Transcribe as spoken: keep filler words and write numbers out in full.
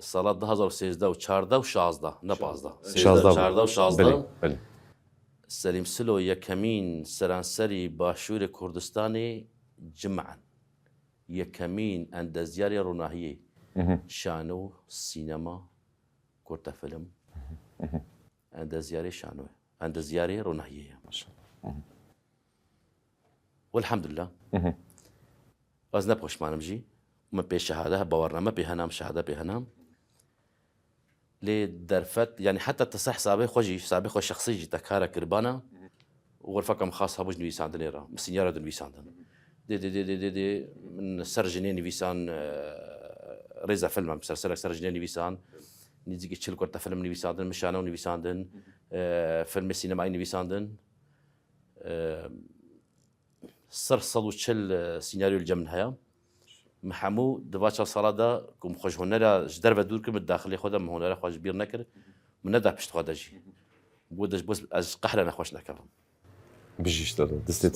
Sala du hazar û sêzdeh û çardeh û şazdeh, ne pazdeh. Şazdeh bû. Çardeh û şazdeh. Belê, belê. Selîm Silo yekemîn seranserî Başûrê Kurdistanê cimen. Yekemîn endezyarê ronahiyê. Şano, sînema, kurtefilm. Endezyarê şano. Endezyarê ronahiyê ye. Welhamdulillah. Ez ne poşmanim jî. Min pê şehade, bawername pê henam, şehade pê henam. Lê derfet, yani heta te se hesabê xwe jî, hesabê xwe şexsî jî te kare kiribana, û xurfeka min xas hebû ji nivîsandinê re, min sînyara dinivîsandin. Dê, dê, dê, dê, dê, dê, min ser jinê nivîsan, e, rêze film em, ser serek ser jinê nivîsan. Nîzîkî çil kurte film nivîsandin, min şano nivîsandin, e, filmê sînemayî nivîsandin. E, ser sed û çil, e, sînaryo li cem min heye. Min hemû di va çar sala de ku min xwe ji hunera ji derve dûr kir, min daxilê xwe de min hunera xwe ji bîr nekir. Min neda pişt xwe de jî. Bo de ji bo ez ji qehre nexweş nekevim. Bijî ji te re. Destê